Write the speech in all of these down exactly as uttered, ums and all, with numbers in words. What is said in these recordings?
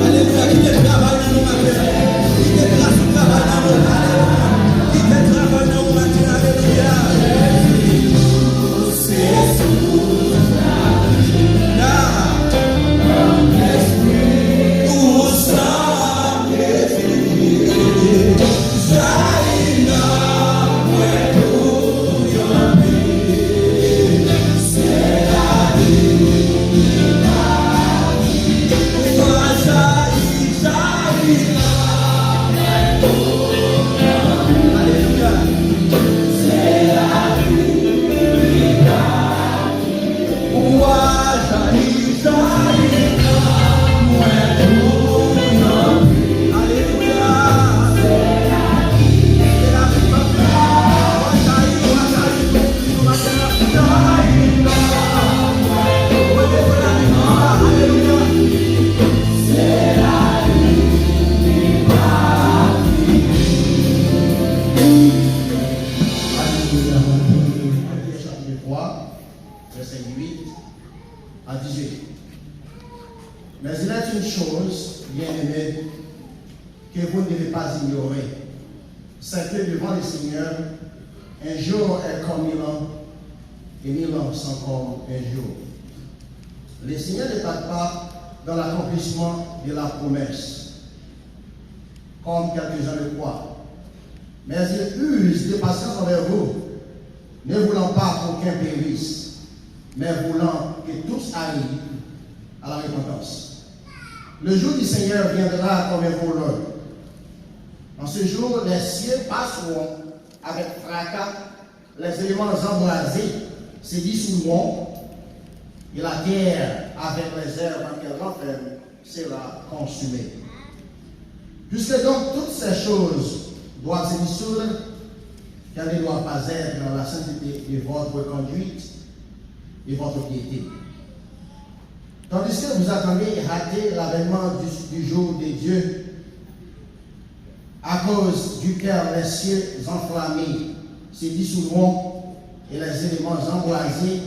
Alelouya, kite travay nan nou maten. Kite gras ou travay nan nou. Alelouya. Kite travay nan ou maten. Alelouya. Alelouya, nou ap li Matye chapit twa, vèsè uit a dizuit. Mais il est une chose, bien-aimés, que vous ne devez pas ignorer, c'est que devant le Seigneur, un jour est comme mille ans, et mille ans sont comme un jour. Le Seigneur ne tarde pas dans l'accomplissement de la promesse, comme quelques-uns le croient, mais il use de patience envers vous, ne voulant pas qu'aucun périsse, mais voulant que tous arrivent à la repentance. Le jour du Seigneur viendra comme un voleur. En ce jour, les cieux passeront avec fracas, les éléments embrasés se dissoudront, et la terre, avec les œuvres qu'elle renferme, sera consumée. Puisque donc toutes ces choses doivent se dissoudre, qu'elles ne doivent pas être dans la sainteté de votre conduite et votre piété. Tandis que vous attendez et hâtez l'avènement du, du jour de Dieu, à cause duquel les cieux enflammés se dissoudront et les éléments embrasés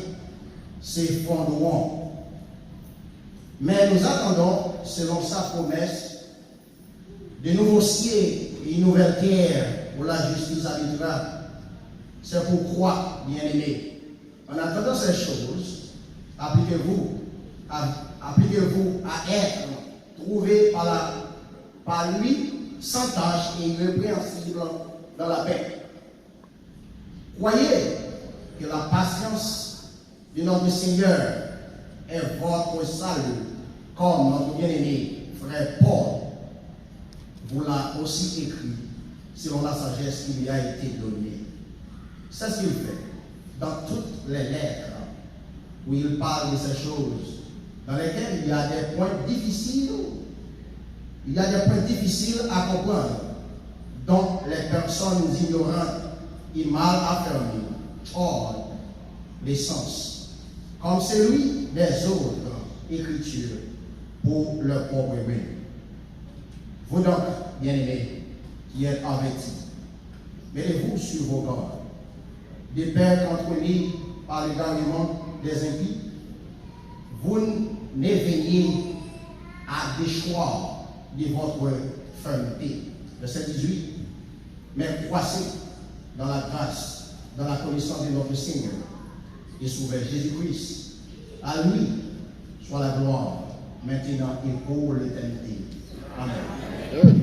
s'effondreront. Mais nous attendons, selon sa promesse, de nouveaux cieux et une nouvelle terre où la justice habitera. C'est pourquoi, bien-aimés, en attendant ces choses, appliquez-vous à, appliquez-vous à être trouvés par la, par lui, sans tache et irrépréhensibles dans la paix. Croyez que la patience de notre Seigneur est votre salut, comme notre bien-aimé frère Paul vous l'a aussi écrit selon la sagesse qui lui a été donnée. C'est ce qu'il fait dans toutes les lettres où il parle de ces choses dans lesquelles il y a des points difficiles, il y a des points difficiles à comprendre, dont les personnes ignorantes et mal affermies tordent le sens, comme celui des autres Écritures, pour leur propre ruine. Vous donc, bien-aimés, qui êtes avertis, mettez-vous sur vos gardes, de peur qu'entraînés par l'égarement des impies, vous ne veillez à déchoir de votre fermeté. Verset dix-huit. Mais croissez dans la grâce, dans la connaissance de notre Seigneur et Sauveur Jésus-Christ. À lui soit la gloire, maintenant et pour l'éternité. Amen. Amen.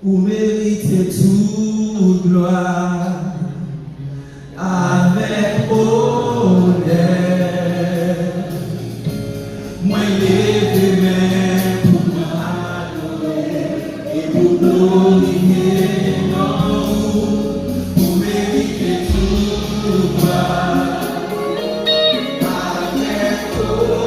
Ou merite tout glwa avèk onè. Mwen leve men pou m adore e pou glorifye non ou. Ou merite tout glwa avèk onè.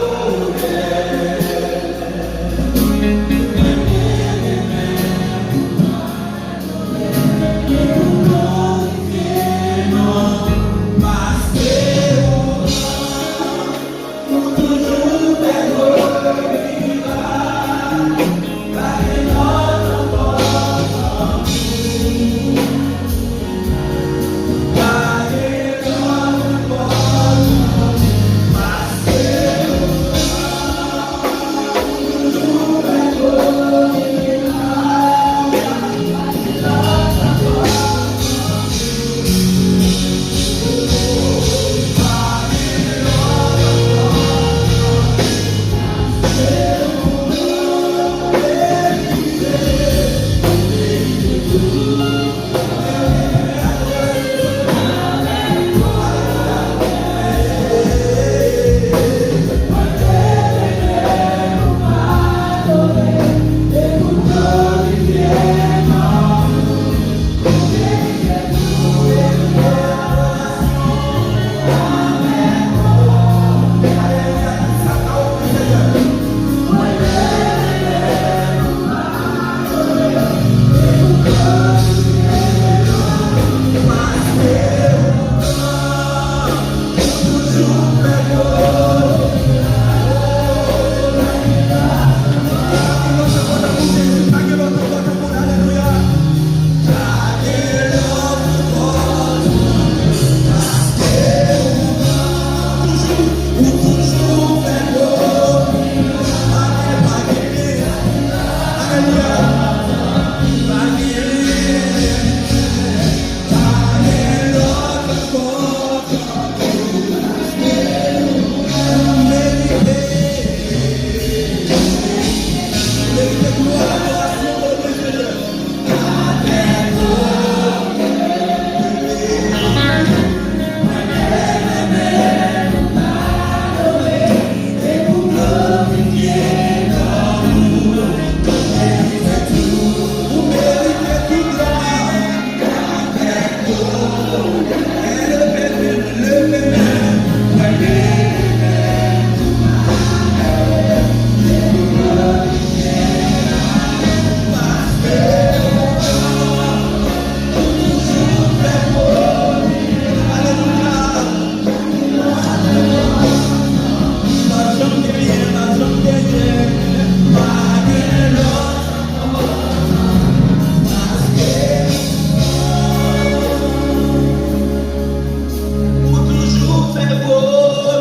Ou toujou fè gwo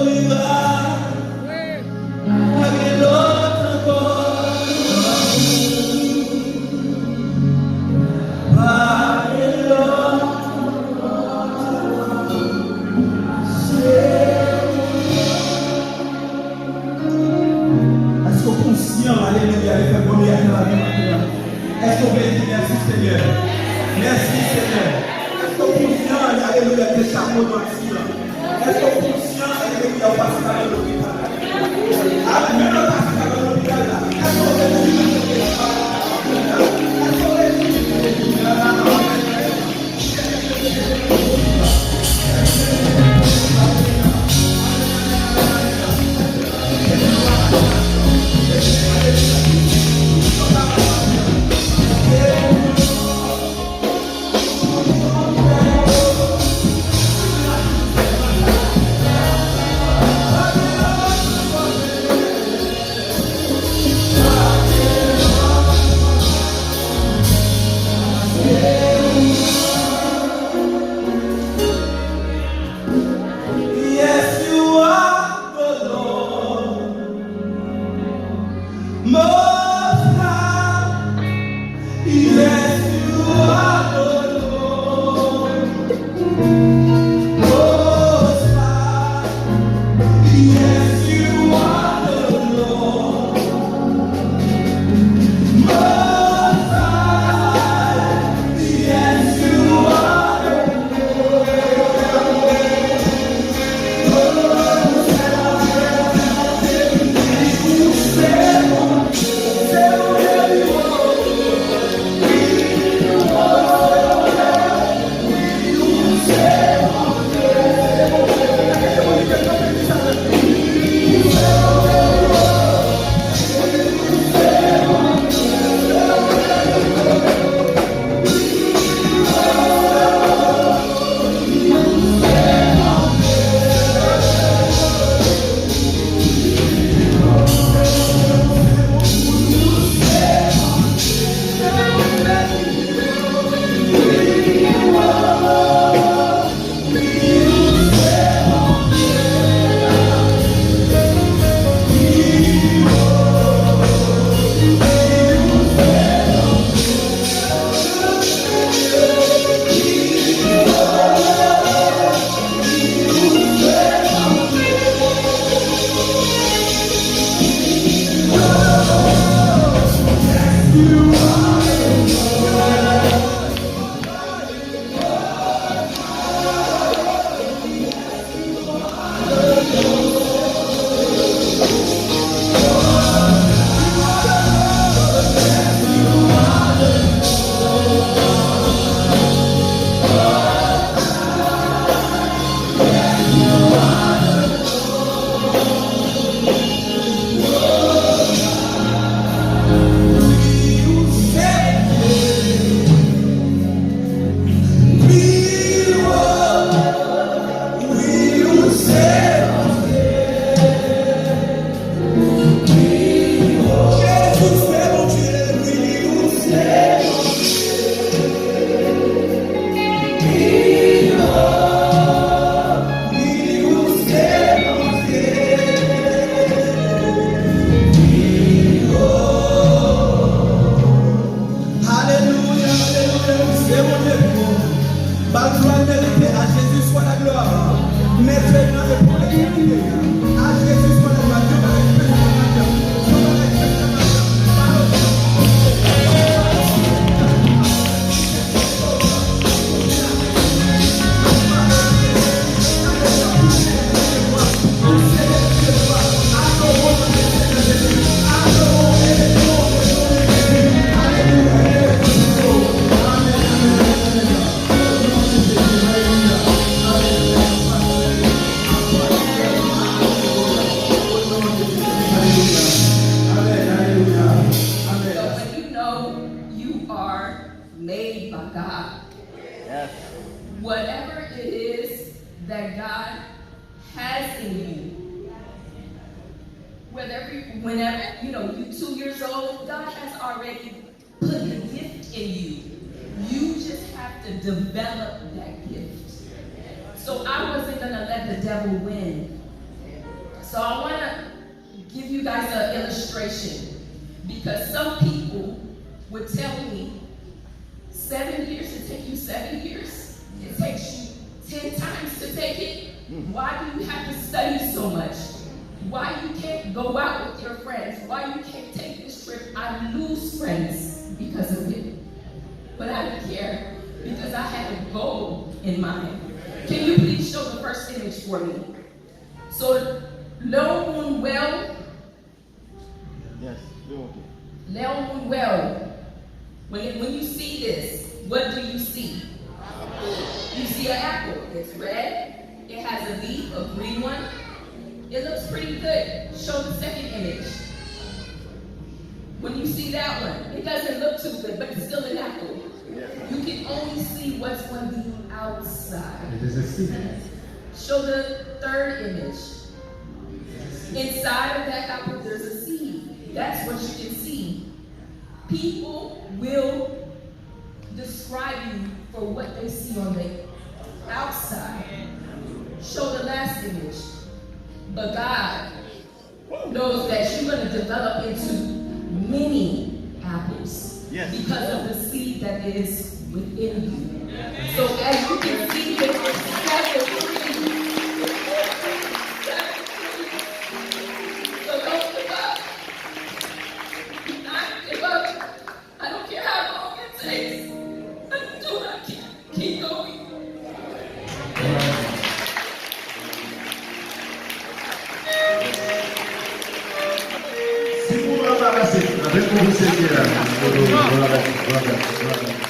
mirak. Pa gen lòt ankò. Pa gen lòt ankò. Èske w konsyan, alelouya, de fè gwo mirak nan lavi w maten an? Èske w vle di mèsi, Senyè? Mèsi, Senyè. Èske w konsyan, alelouya, de chapo nwa ti an? Èske w konsyan, alelouya, w pase pa nan lopital? Apre w pase pa nan lopital la, èske w vle di mèsi? Èske w vle di mèsi? has in you. Whether, whenever, you know, you two years old, God has already put the gift in you. You just have to develop that gift. So I wasn't gonna let the devil win. So I wanna give you guys an illustration because some people would tell me, seven years, it take you seven years? It takes you ten times to take it? Why do you have to study so much? Why you can't go out with your friends? Why you can't take this trip? I lose friends because of it. But I don't care because I had a goal in mind. Can you please show the first image for me? So, lè yon moun well, Yes, yo, ok. Lè yon moun well, when, when you see this, what do you see? You see an apple. It's red. It has a leaf, a green one. It looks pretty good. Show the second image. When you see that one, it doesn't look too good, but it's still an apple. You can only see what's on the outside. It is a seed. Show the third image. Inside of that apple, there's a seed. That's what you can see. People will describe you for what they see on the outside. Show the last image. But God knows that you're gonna develop into many apples. Yes. Because of the seed that is within you. So as you can see, there are several trees. So don't give up. Do not give up. I don't care how long it takes. Do not keep, keep going. Si pou nou anbarase avèk nou Senyè a, nou anbarase, nou anbarase, nou anbarase.